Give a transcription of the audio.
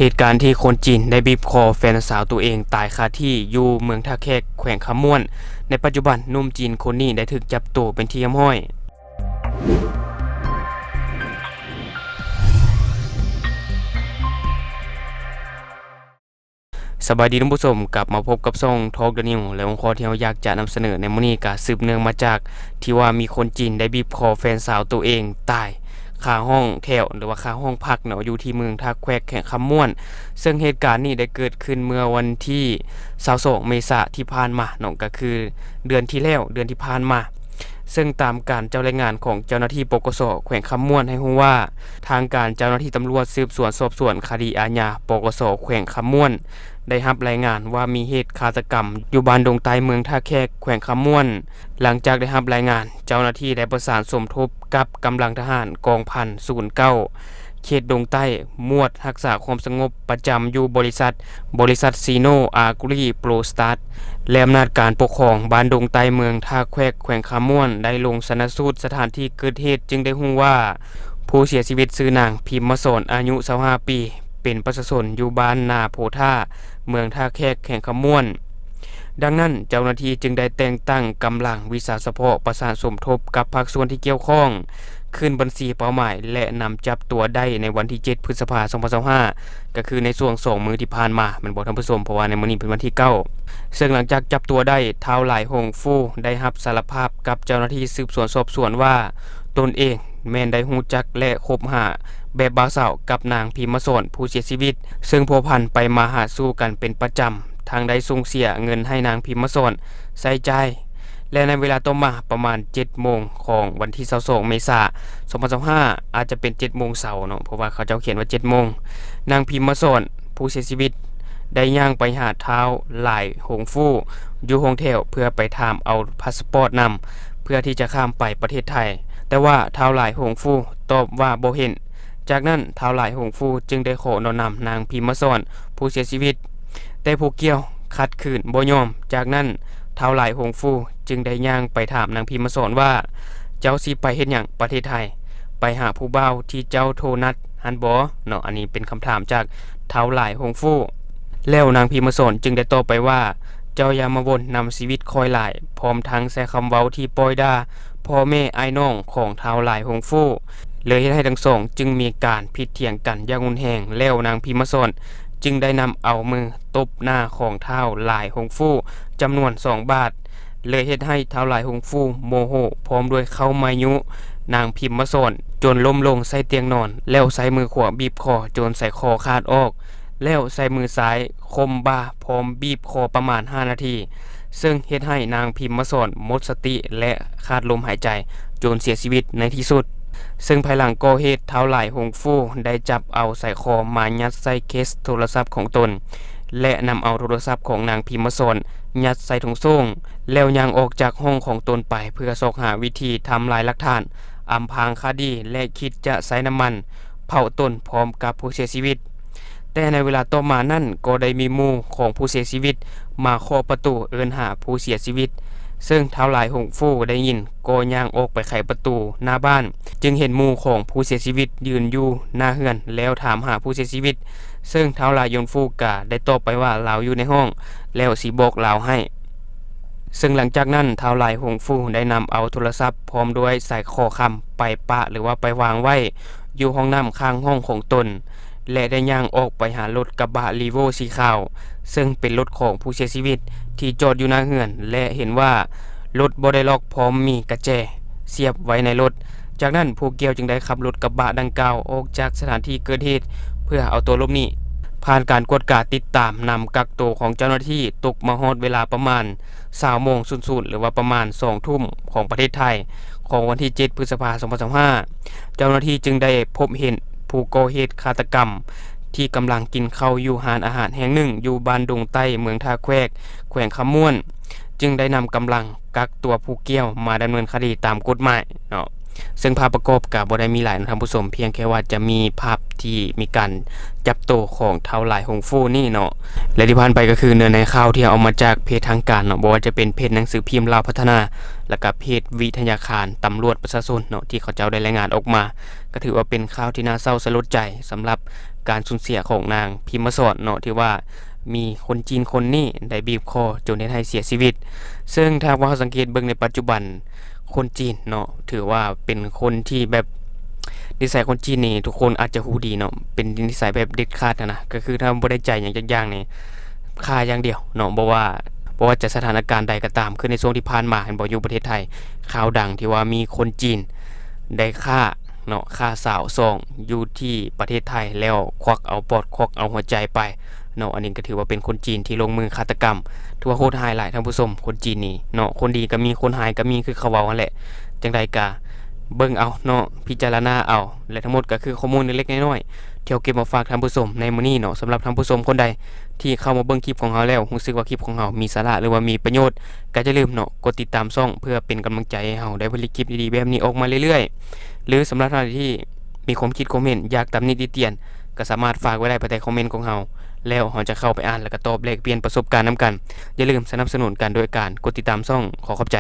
ເຫດການທີ່ຄົນຈີນໄດ້ບີບຄໍແຟນສາວຕົວເອງຕາຍຄາທີ່ຢູ່ເມືອງທ່າແຂກ ແຂວງຄຳມ່ວນ. ໃນປັດຈຸບັນ, ໜຸ່ມຈີນຄົນນີ້ໄດ້ຖືກຈັບໂຕເປັນທີ່ຮຽບຮ້ອຍ. ສະບາຍດີທ່ານຜູ້ຊົມ, ກັບມາພົບກັບຊ່ອງ Talk the News ແລະ ຫົວຂໍ້ທີ່ເຮົາຢາກຈະນຳສະເໜີໃນມື້ນີ້ ກະສືບເນື່ອງມາຈາກທີ່ວ່າມີຄົນຈີນໄດ້ບີບຄໍແຟນສາວໂຕເອງຕາຍຄາຫ້ອງແຖວ ຫຼືວ່າຄາຫ້ອງພັກເນາະ ຢູ່ທີ່ເມືອງທ່າແຂວກ ແຂວງຄຳມ່ວນ. ເຊິ່ງເຫດການນີ້ໄດ້ເກີດຂຶ້ນເມື່ອວັນທີຊາວສອງ ເມສາທີ່ຜ່ານມາເນາະ, ກະຄືເດືອນທີ່ແລ້ວ, ເດືອນທີ່ຜ່ານມາ. ເຊິ່ງຕາມການເຈົ້າລາຍງານຂອງເຈົ້າໜ້າທີ່ ປກສ ແຂວງຄຳມ່ວນໃຫ້ຮູ້ວ່າ ທາງການເຈົ້າໜ້າທີ່ຕຳຫຼວດສືບສວນສອບສວນຄະດີອາຍາ ປກສ ແຂວງຄຳມ່ວນ ໄດ້ຮັບລາຍງານວ່າມີເຫດຄາດຕະກຳຢູ່ບ້ານດົງໃຕ້ ເມືອງທ່າແຂກ ແຂວງຄຳມ່ວນ. ຫຼັງຈາກໄດ້ຮັບລາຍງານ, ເຈົ້າໜ້າທີ່ໄດ້ປະສານສົມທົບກັບກຳລັງທະຫານກອງພັນສູນເກົ້າ ເຂດດົງໃຕ້ ໝວດຮັກສາຄວາມສະຫງົບປະຈຳຢູ່ບໍລິສັດ ບໍລິສັດ ຊີໂນ ອາກຣີ ໂປຣສະຕາດ ແລະ ອຳນາດການປົກຄອງບ້ານດົງໃຕ້ ເມືອງທ່າແຂວກ ແຂວງຄຳມ່ວນ ໄດ້ລົງຊະນະສູດສະຖານທີ່ເກີດເຫດ ຈຶ່ງໄດ້ຮູ້ວ່າ ຜູ້ເສຍຊີວິດຊື່ນາງ ພິມມະສອນ ອາຍຸຊາວຫ້າປີ ເປັນປະຊາຊົນຢູ່ບ້ານນາໂພທ່າ ເມືອງທ່າແຂກ ແຂວງຄຳມ່ວນ. ດັ່ງນັ້ນ, ເຈົ້າໜ້າທີ່ຈຶ່ງໄດ້ແຕ່ງຕັ້ງກຳລັງວິຊາສະເພາະປະສານສົມທົບກັບພາກສ່ວນທີ່ກ່ຽວຂ້ອງ ຂຶ້ນບັນຊີເປົ້າໝາຍ ແລະ ນຳຈັບຕົວໄດ້ໃນວັນທີເຈັດ ພຶດສະພາ ສອງພັນຊາວຫ້າ ກໍຄືໃນຊ່ວງສອງມື້ທີ່ຜ່ານມາ ແມ່ນບໍ່ທ່ານຜູ້ຊົມ? ເພາະວ່າໃນມື້ນີ້ເປັນວັນທີເກົ້າ. ເຊິ່ງຫຼັງຈາກຈັບຕົວໄດ້, ທ້າວຫຼາຍຫົງຟູໄດ້ຮັບສາລະພາບກັບເຈົ້າໜ້າທີ່ສືບສວນສອບສວນວ່າ ຕົນເອງແມ່ນໄດ້ຮູ້ຈັກ ແລະ ຄົບຫາແບບບ່າວສາວກັບນາງພິມມະສອນ ຜູ້ເສຍຊີວິດ, ເຊິ່ງພົວພັນໄປມາຫາສູ່ກັນເປັນປະຈຳ, ທັງໄດ້ສົ່ງເສຍເງິນໃຫ້ນາງພິມມະສອນໃຊ້ຈ່າຍ. ແລະ ໃນເວລາຕໍ່ມາປະມານເຈັດໂມງຂອງວັນທີຊາວສອງ ເມສາ ສອງພັນຊາວຫ້າ ອາດຈະເປັນເຈັດໂມງເຊົ້າເນາະ, ເພາະວ່າເຂົາເຈົ້າຂຽນວ່າເຈັດໂມງ, ນາງພິມມະສອນ ຜູ້ເສຍຊີວິດ ໄດ້ຍ່າງໄປຫາທ້າວຫຼາຍຫົງຟູຢູ່ຫ້ອງແຖວ ເພື່ອໄປຖາມເອົາພາສປອດນຳ ເພື່ອທີ່ຈະຂ້າມໄປປະເທດໄທ. ແຕ່ວ່າທ້າວຫຼາຍຫົງຟູຕອບວ່າບໍ່ເຫັນ. ຈາກນັ້ນ, ທ້າວຫຼາຍຫົງຟູຈຶ່ງໄດ້ຂໍນອນນຳນາງພິມມະສອນ ຜູ້ເສຍຊີວິດ, ແຕ່ຜູ້ກ່ຽວຂັດຂືນບໍ່ຍອມ. ຈາກນັ້ນ, ທ້າວຫຼາຍຫົງຟູຈຶ່ງໄດ້ຍ່າງໄປຖາມນາງພິມມະສອນວ່າ, ເຈົ້າຊິໄປເຮັດຫຍັງປະເທດໄທ? ໄປຫາຜູ້ບ່າວທີ່ເຈົ້າໂທນັດຫັ້ນບໍ? ເນາະ, ອັນນີ້ເປັນຄຳຖາມຈາກທ້າວຫຼາຍຫົງຟູ. ແລ້ວນາງພິມມະສອນຈຶ່ງໄດ້ຕອບໄປວ່າ, ເຈົ້າຢ່າມາວົນນຳຊີວິດຂ້ອຍຫຼາຍ, ພ້ອມທັງໃຊ້ຄຳເວົ້າທີ່ປ້ອຍດ່າພໍ່ແມ່ອ້າຍນ້ອງຂອງທ້າວຫຼາຍຫົງຟູ. ເລີຍເຮັດໃຫ້ທັງສອງຈຶ່ງມີການຜິດຖຽງກັນຢ່າງຮຸນແຮງ, ແລ້ວນາງພິມມະສອນຈຶ່ງໄດ້ນຳເອົາມືຕົບໜ້າຂອງທ້າວຫຼາຍຫົງຟູຈຳນວນສອງບາດ, ເລີຍເຮັດໃຫ້ທ້າວຫຼາຍຫົງຟູໂມໂຫ ພ້ອມດ້ວຍເຂົ້າມາຍຸນາງພິມມະສອນຈົນລົ້ມລົງໃສ່ຕຽງນອນ, ແລ້ວໃຊ້ມືຂວາບີບຄໍຈົນສາຍຄໍຂາດອອກ, ແລ້ວໃຊ້ມືຊ້າຍຂົ່ມບ່າພ້ອມບີບຄໍປະມານຫ້ານາທີ. ເຊິ່ງເຮັດໃຫ້ນາງພິມມະສອນໝົດສະຕິ ແລະ ຂາດລົມຫາຍໃຈຈົນເສຍຊີວິດໃນທີ່ສຸດ. ເຊິ່ງພາຍຫຼັງກໍ່ເຫດ, ທ້າວຫຼາຍຫົງຟູໄດ້ຈັບເອົາສາຍຄໍມາຍັດໃສ່ເຄສໂທລະສັບຂອງຕົນ ແລະ ນຳເອົາໂທລະສັບຂອງນາງພິມມະສອນຍັດໃສ່ຖົງໂສ້ງ ແລ້ວຍ່າງອອກຈາກຫ້ອງຂອງຕົນໄປ ເພື່ອຊອກຫາວິທີທຳລາຍຫຼັກຖານ, ອຳພາງຄະດີ ແລະ ຄິດຈະໃຊ້ນ້ຳມັນເຜົາຕົນພ້ອມກັບຜູ້ເສຍຊີວິດ. ແຕ່ໃນເວລາຕໍ່ມານັ້ນ ກໍໄດ້ມີໝູ່ຂອງຜູ້ເສຍຊີວິດມາເຄາະປະຕູເອີ້ນຫາຜູ້ເສຍຊີວິດ, ເຊິ່ງທ້າວຫຼາຍຫົງຟູໄດ້ຍິນກໍຍ່າງອອກໄປໄຂປະຕູໜ້າບ້ານ, ຈຶ່ງເຫັນໝູ່ຂອງຜູ້ເສຍຊີວິດຢືນຢູ່ໜ້າເຮືອນ ແລ້ວຖາມຫາຜູ້ເສຍຊີວິດ, ເຊິ່ງທ້າວຫຼາຍຫົງຟູກະໄດ້ຕອບໄປວ່າລາວຢູ່ໃນຫ້ອງ ແລ້ວຊິບອກລາວໃຫ້. ເຊິ່ງຫຼັງຈາກນັ້ນ ທ້າວຫຼາຍຫົງຟູໄດ້ນຳເອົາໂທລະສັບພ້ອມດ້ວຍສາຍຄໍຄຳໄປປະ ຫຼືວ່າໄປວາງໄວ້ຢູ່ຫ້ອງນ້ຳຂ້າງຫ້ອງຂອງຕົນ ແລະ ໄດ້ຍ່າງອອກໄປຫາລົດກະບະ Revo ສີຂາວ ເຊິ່ງເປັນລົດຂອງຜູ້ເສຍຊີວິດທີ່ຈອດຢູ່ໜ້າເຮືອນ ແລະ ເຫັນວ່າລົດບໍ່ໄດ້ລັອກ ພ້ອມມີກະແຈສຽບໄວ້ໃນລົດ. ຈາກນັ້ນ ຜູ້ກ່ຽວຈຶ່ງໄດ້ຂັບລົດກະບະດັ່ງກ່າວອອກຈາກສະຖານທີ່ເກີດເຫດ ເພື່ອເອົາຕົວຫຼົບໜີ. ຜ່ານການກວດກາຕິດຕາມນຳກັກໂຕຂອງເຈົ້າໜ້າທີ່, ຕົກມາຮອດເວລາປະມານຊາວໂມງສູນສູນ ຫຼືວ່າປະມານສອງທຸ່ມຂອງປະເທດໄທ ຂອງວັນທີເຈັດ ພຶດສະພາ ສອງພັນຊາວຫ້າ ເຈົ້າໜ້າທີ່ຈຶ່ງໄດ້ພົບເຫັນຜູ້ກໍ່ເຫດຄາດຕະກຳທີ່ກຳລັງກິນເຂົ້າຢູ່ຮ້ານອາຫານແຫ່ງໜຶ່ງຢູ່ບ້ານດົງໃຕ້ ເມືອງທ່າແຂວກ ແຂວງຄຳມ່ວນ, ຈຶ່ງໄດ້ນຳກຳລັງກັກຕົວຜູ້ກ່ຽວມາດຳເນີນຄະດີຕາມກົດໝາຍເນາະ. ເຊິ່ງພາບປະກອບກະບໍ່ໄດ້ມີຫຼາຍເນາະທ່ານຜູ້ຊົມ, ພຽງແຄ່ວ່າຈະມີພາບທີ່ມີການຈັບໂຕຂອງທ້າວຫຼາຍຫົງຟູນີ້ເນາະ. ແລະ ທີ່ຜ່ານໄປກໍຄືເນື້ອໃນຂ່າວທີ່ເຮົາເອົາມາຈາກເພຈທາງການເນາະ, ບໍ່ວ່າຈະເປັນເພຈໜັງສືພິມລາວພັດທະນາ ແລ້ວກໍເພຈວິທະຍາຄານຕຳຫຼວດປະຊາຊົນເນາະ ທີ່ເຂົາເຈົ້າໄດ້ລາຍງານອອກມາ, ກໍຖືວ່າເປັນຂ່າວທີ່ໜ້າເສົ້າສະຫຼົດໃຈສຳລັບ ການສູນເສຍຂອງນາງພິມມະສອນເນາະ ທີ່ວ່າມີຄົນຈີນຄົນນີ້ໄດ້ບີບຄໍຈົນເຮັດໃຫ້ເສຍຊີວິດ. ເຊິ່ງຖ້າຫາກວ່າເຮົາສັງເກດເບິ່ງໃນປັດຈຸບັນ ຄົນຈີນເນາະ ຖືວ່າເປັນຄົນທີ່ແບບ ນິໄສຄົນຈີນນີ້ທຸກຄົນອາດຈະຮູ້ດີເນາະ ເປັນນິໄສແບບເດັດຂາດຫັ້ນນະ ກໍຄືຖ້າບໍ່ໄດ້ໃຈຫຍັງຈັກຢ່າງນີ້ ຂ້າຢ່າງດຽວເນາະ. ບໍ່ວ່າ ບໍ່ວ່າຈະສະຖານະການໃດກໍຕາມ ຄືໃນຊ່ວງທີ່ຜ່ານມາ ເຫັນບໍ່ ຢູ່ປະເທດໄທ ຂ່າວດັງທີ່ວ່າມີຄົນຈີນໄດ້ຂ້າເນາະ ຂ້າສາວສອງຢູ່ທີ່ປະເທດໄທ ແລ້ວຄວັກເອົາປອດ ຄວັກເອົາຫົວໃຈໄປເນາະ. ອັນນີ້ກໍຖືວ່າເປັນຄົນຈີນທີ່ລົງມືຄາດຕະກຳ ຖືວ່າໂຫດຮ້າຍຫຼາຍທ່ານຜູ້ຊົມ ຄົນຈີນນີ້ເນາະ. ຄົນດີກໍມີ ຄົນຮ້າຍກໍມີ ຄືເຂົາເວົ້າຫັ້ນແຫຼະ. ຈັ່ງໃດກໍເບິ່ງເອົາເນາະ ພິຈາລະນາເອົາ ແລະ ທັງໝົດກໍຄືຂໍ້ມູນເລັກໆນ້ອຍໆ ທີ່ເຮົາເກັບມາຝາກທ່ານຜູ້ຊົມໃນມື້ນີ້ເນາະ. ສຳລັບທ່ານຜູ້ຊົມຄົນໃດທີ່ເຂົ້າມາເບິ່ງຄລິບຂອງເຮົາແລ້ວ ຮູ້ສຶກວ່າຄລິບຂອງເຮົາມີສາລະ ຫຼືວ່າມີປະໂຫຍດ ກໍຢ່າລືມເນາະ ກົດຕິດຕາມຊ່ອງ ເພື່ອເປັນກຳລັງໃຈໃຫ້ເຮົາໄດ້ຜະລິດຄລິບດີໆແບບນີ້ອອກມາເລື້ອຍໆ. ຫຼື ສຳລັບທ່ານໃດທີ່ມີຄວາມຄິດຄວາມເຫັນ ຢາກຕຳໜິຕິຕຽນ ກໍສາມາດຝາກໄວ້ໄດ້ພາຍໃຕ້ຄອມເມັນຂອງເຮົາ ແລ້ວເຮົາຈະເຂົ້າໄປອ່ານ ແລະ ກໍຕອບແລກປ່ຽນປະສົບການນຳກັນ. ຢ່າລືມສະໜັບສະໜູນກັນໂດຍການກົດຕິດຕາມຊ່ອງ. ຂໍຂອບໃຈ.